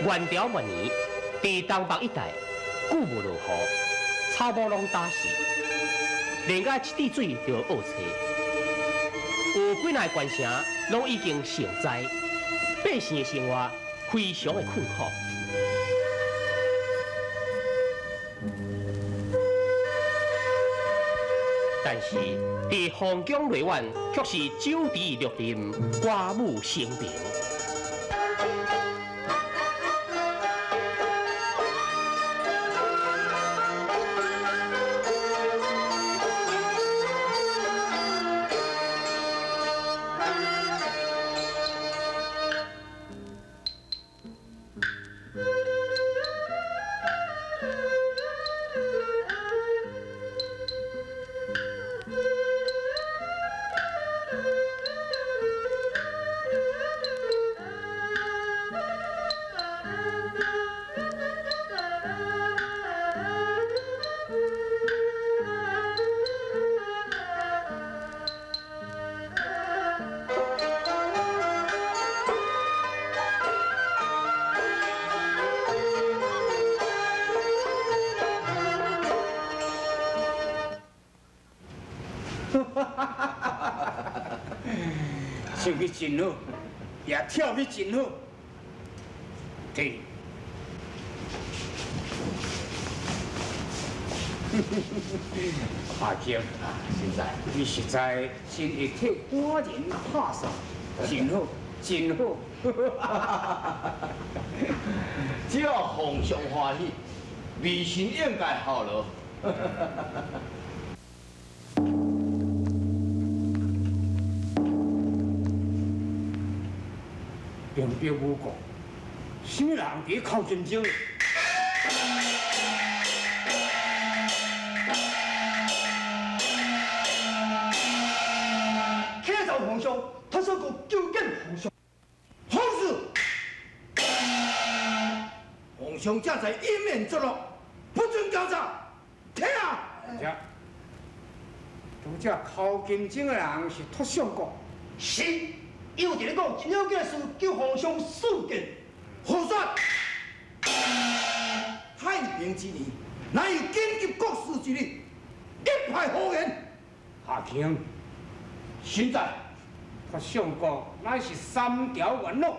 元朝末年，佇東北一帶，久無落雨，草木攏焦死，連甲一滴水都僫揣。有幾若个縣城攏已經成災，百姓的生活非常的困苦。但是，佇皇宮內院卻是酒池肉林，歌舞升平。唱得真好，也跳得真好。對。阿強，現在你實在真會替官人拍算，真好，真好。只要皇上歡喜，微臣應該效勞。平白無故，啥物人佇哭真情？启奏皇上，他說過求見皇上。好事，皇上正在飲宴作樂，不准交詐。聽啊！這，拄才哭金鐘的人是脫相國。是。伊有佇咧講真要緊的事，叫皇上賜見。胡說！太平之年，哪有緊急國事之日？一派胡言！夏卿，現在脫相國乃是三朝元老，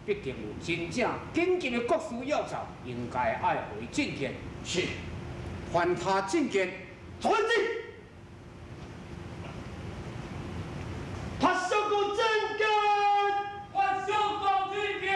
必定有真正緊急的國事要奏，應該愛予伊覲見。是，還他覲見。遵旨。脫相國覲見。脫相國覲見。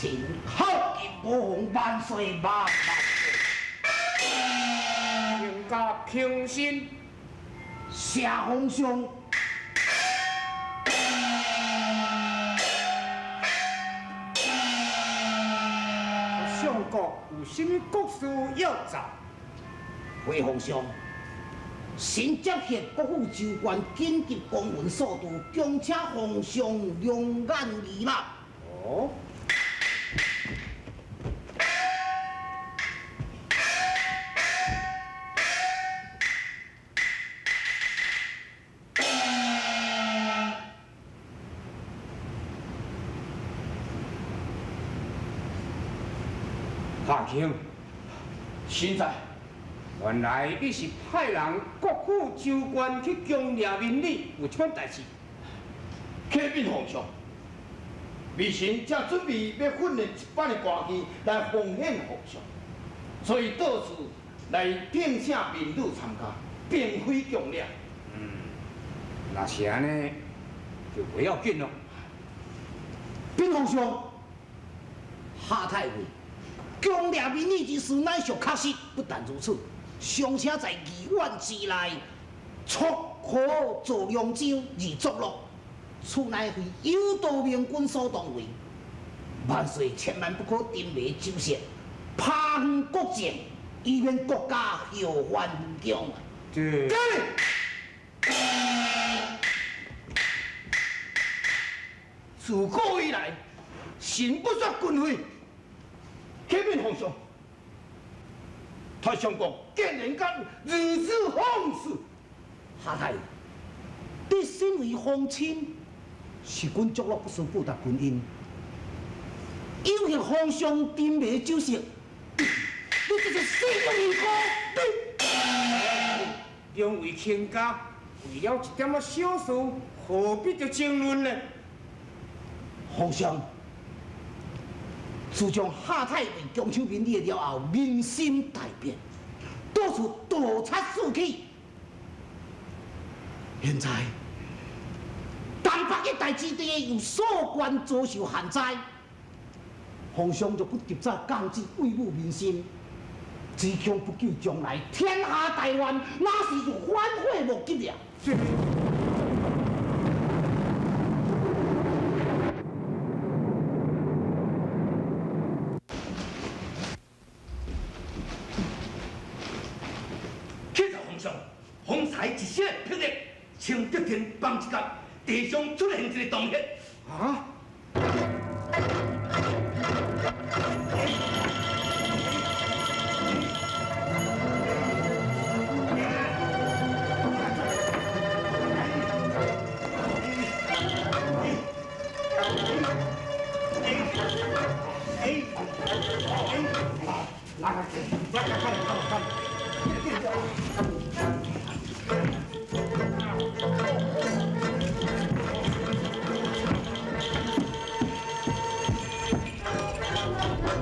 臣孝敬母皇萬歲萬萬歲！兵家平身，謝皇上。相國有啥物國事要奏？回皇上，臣接獲國府州縣緊急公文數道，恭請皇上龍眼議納。哦。夏卿，現在原來你是派人各府州縣去強掠民女，有這款代誌？啟稟皇上，微臣正準備欲訓練一班的歌妓來奉獻皇上，所以到處來聘請民女參加，並非強掠。嗯，若是按呢，就袂要緊囉。稟皇上，夏太尉。強掠民女之事乃屬確實，不但如此，尚且在議院之內，出河做龍舟而作樂，此乃非有道明君所當為。萬歲千萬不可沉迷酒色，拋遠國政，以免國家後患無窮。對。自古以来，神不杀军费。启禀皇上，他上国竟然敢如此放肆！夏太，你身为皇亲，是阮足乐不思报答军恩，有幸皇上沉迷酒色，你这是死不认辜！你两位卿家为了一点仔小事，何必就争论呢？皇上，自从夏太尉强抢民女了后，民心大变，到处盗贼四起。现在东北一带之地有数县遭受旱灾，皇上就不及早降旨慰抚民心，只恐不久将来天下大乱，那是就反悔莫及了。启奏皇上，方才一声霹雳，清德天帮一角，地上出现一个洞穴。啊！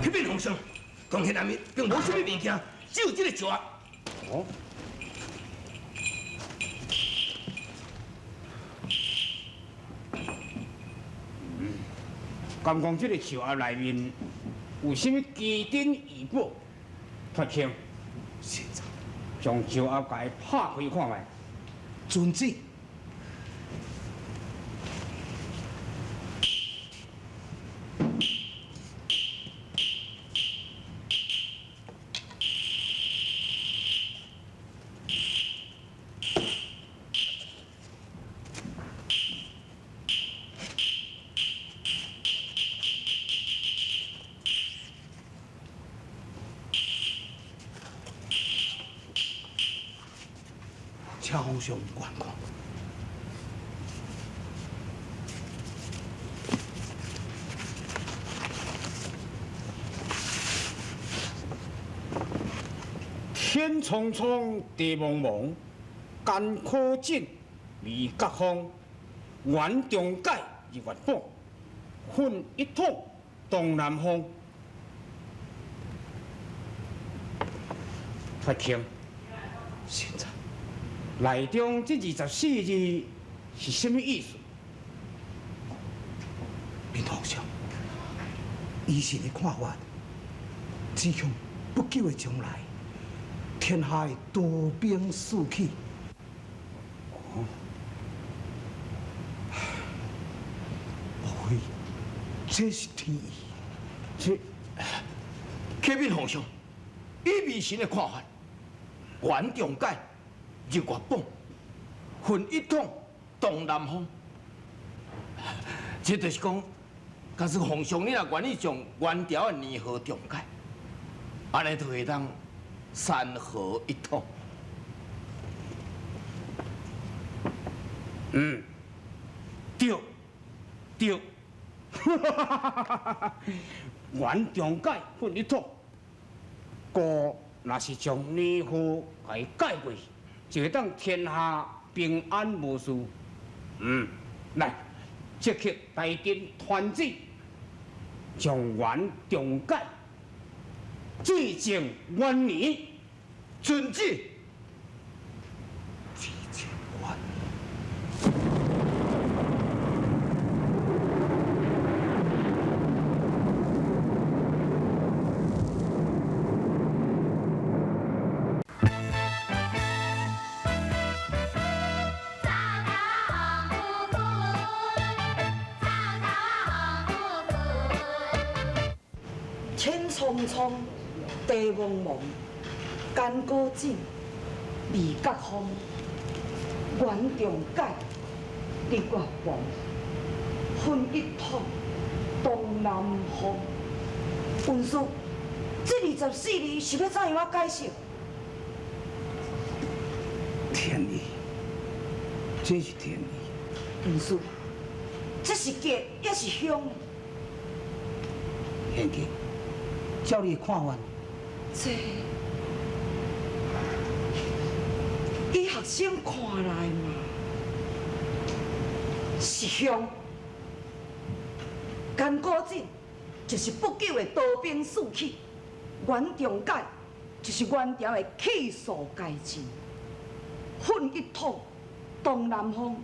启禀皇上，洞穴内面并无啥物物件，只有这个石盒。哦。敢讲这个石盒内面有啥物奇珍异宝？脱卿，现在将石盒共伊拍开看觅。遵旨。请皇上观看。天苍苍，地茫茫，干枯井，味觉风，元中解，日月榜，混一统，东南风。脱卿，现在。内中这24字是啥物意思？禀皇上，以神的看法，只恐不久的将来，天下会刀兵四起。哦，莫非这是天意？这，启禀皇上，以微臣的看法，元中解，日月榜，混一统，东南风。这就是讲，假使皇上你若愿意将元朝的年号重改，按呢就会当三合一统。嗯，对，对，元重改混一统，故若是将年号共伊改过去，就会当天下平安无事。来，即刻带阵传旨，将元重改，至正元年。遵旨。至正元。天苍苍，地茫茫，干戈井，味觉风，元重改，日月黄，分一统东南方。文书，这24字是欲怎样仔解释？天意，这是天意。文书，这是吉抑是凶？贤吉，照你的看法，这以学生看来嘛，是凶。甘国进就是不久的刀兵四起，袁仲解就是元朝的气数改进。混一统东南方，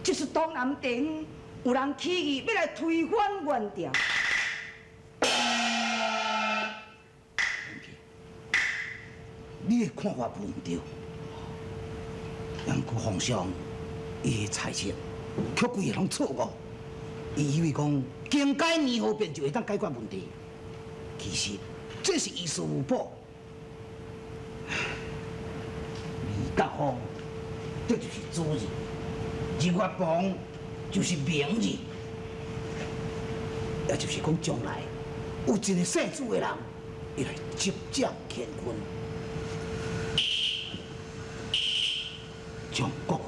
就是东南地方有人起义欲来推翻元朝。你的看法无毋对，不过皇上伊的猜测却规个拢错误。伊以为讲更改年号变就会当解决问题，其实这是于事无补。李德方这就是主日，日月磅就是明日，也就是讲将来有一个姓朱的人，会来执掌乾坤。将国号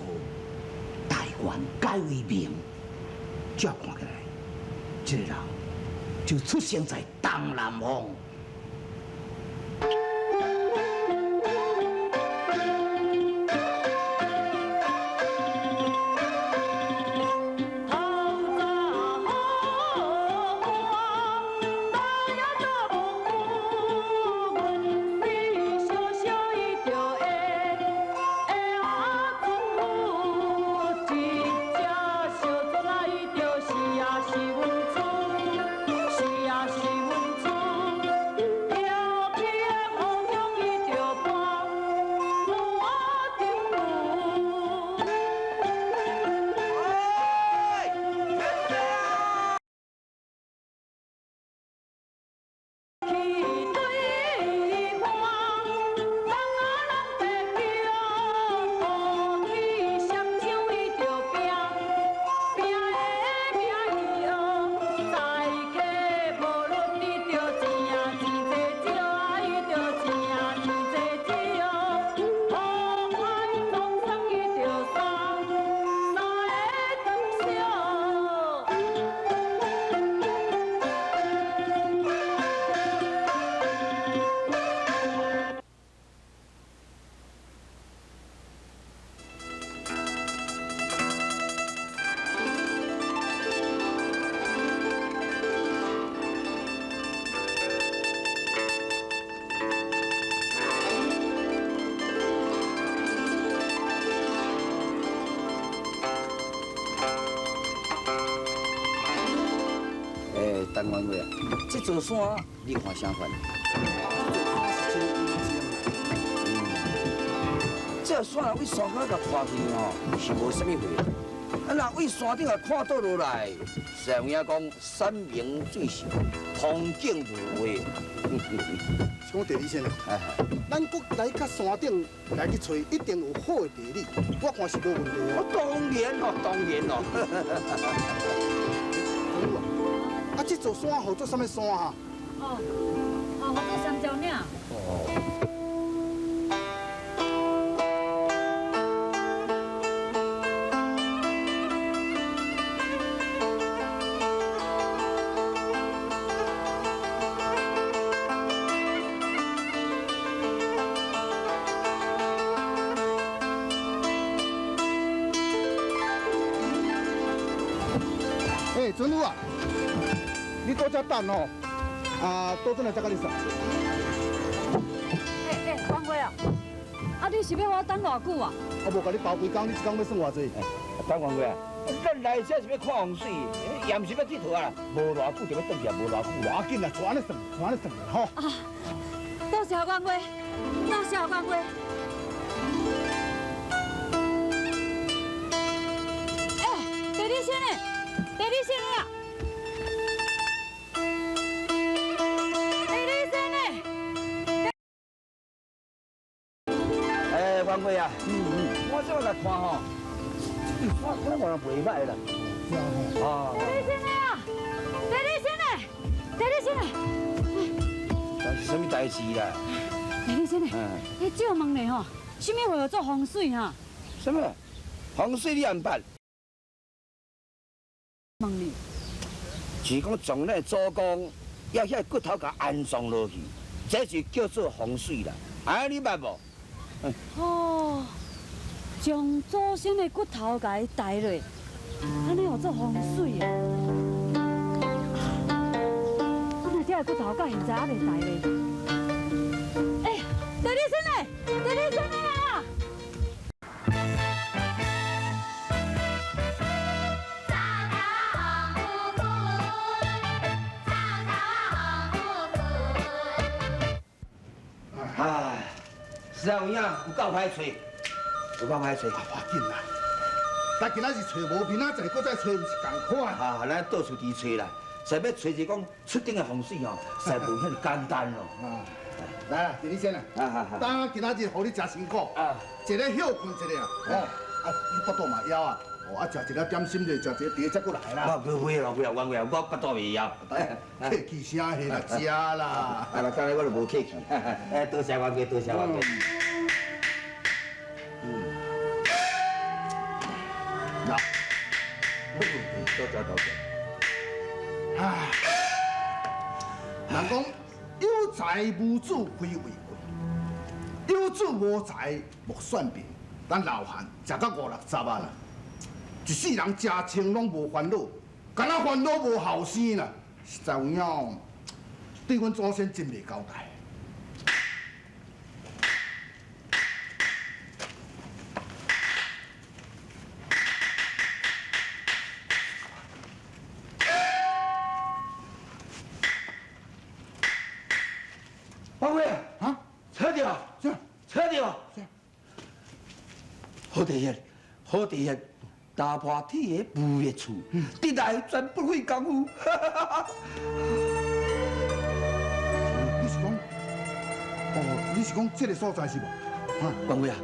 大元改为明，照看起来，这个人就出生在东南方。陈元伟啊，这座山你看啥款？这座山是真危险。这山若对山脚共看去吼，是无啥物货。啊，若对山顶共看倒落来，实有影讲山明水秀，风景如画。是讲地理先生，咱阁来到山顶来去揣，一定有好的地理，我看是无问题哦。当然咯，当然咯。啊，这座山号做啥物山啊？哦，哦，号做三焦岭。哦。哎，准夫啊！你搁遮等吼，啊，倒转来再共你算。欸欸，王辉啊，啊你是欲我等偌久啊？我无共你包规工，你一工欲算偌济？等王辉啊，咱来这是欲看风水，也毋是欲𨑨迌啊。无偌久就欲转去啊，无偌久啦。要紧啦，就按呢算，就按呢算吼。啊，多谢王辉，多谢王辉。欸，地理先生，地理先生啊！王辉啊，我这来看吼，这山看来袂䆀啦，吼。啊。地理先生啊，地理先生，地理先生。什么代志啦？地理先生，你借问咧吼，什么货做风水哈？什么？风水你也毋捌？问你。是讲从咱祖公，要遐骨头共安葬落去，这就叫做风水啦。哎，你捌无？哦，将祖先的骨头共伊抬落，按呢号做风水啊。啊，那这个骨头到现在犹未抬咧。哎，地理先生，地理先生啊！唉，实在有影，有够歹揣，有够歹揣。啊，无要紧啦，咱今仔日揣无，明仔载阁再揣，毋是仝款。啊，咱到处伫揣啦，实欲揣一讲出顶的风水吼，实在无遐尔简单咯。啊，来啦，地理先生，当今仔日予你诚辛苦，一个歇睏一下啊，哦，啊，你腹肚嘛枵啊，哦，啊，食一粒点心咧，食一个茶才阁来啦。我袂啦，袂啦，我袂啦，我腹肚袂枵。客气啥货啦，食啦。啊，那刚才我就无客气。哎，多谢万贵，多谢万贵。嗯。那，多谢多谢。唉，人讲有才无子非为贵，有子无才莫算贫。咱老汉食到五六十啊啦，一世人食穿拢无烦恼，敢若烦恼无后生啦，实在有影，对阮祖先真袂交代。王贵啊，车掉，车掉，好地现，好地现，打破铁的无业处，得来全不费功夫。你是讲，哦，你是讲这个所在是无？王贵啊，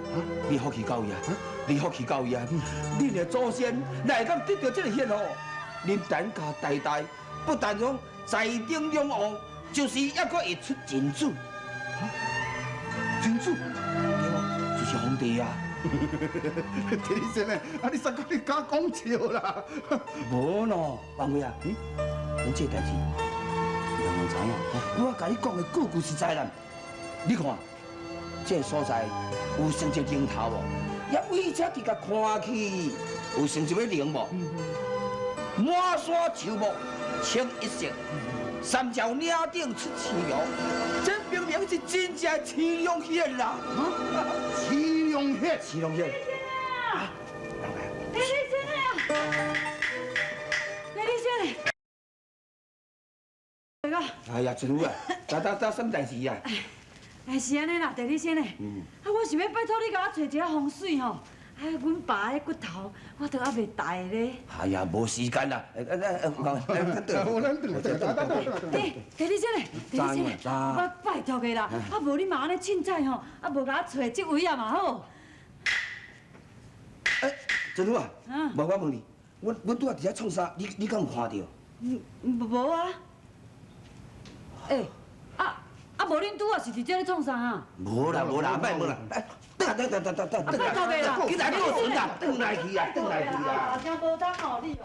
你福气够伊啊，你福气够伊啊，恁的祖先若会当得到这个献吼，恁陈家代代不但讲财顶两旺，就是犹阁会出真子。真子？对啊，就是皇帝啊。地理先生，啊你煞阁你敢讲笑啦？无咯，王贵啊，咱这代志，人人知影。我共你讲的句句实在啦。你看，这个所在有生一个灵头无？也为这直共看去，有生一个灵无？满山树木青一色，三条岭顶出青龙，这明明是真正的青龙穴啦！青龙穴，青龙穴。地理先生啊，地理先生。哎呀，真有啊！打，什么代志啊？哎，是按呢啦，地理先生。啊，我想欲拜托你共我揣一下风水吼。啊，阮爸彼骨头，我都犹未抬咧。哎呀，无时间啦！哎，地理先生，地理先生，我拜托个啦，啊，无你嘛按呢凊彩吼，啊，无共我揣这位啊嘛好。哎，真女啊，无我问你，阮拄仔伫遐创啥？你敢有看著？无啊。欸，啊，无恁拄仔是伫这咧创啥啊？无啦无啦，莫问啦。等等等等等等，拜托个啦，紧来倒船啦，转来去啊，转来去啊。真无通哦，你。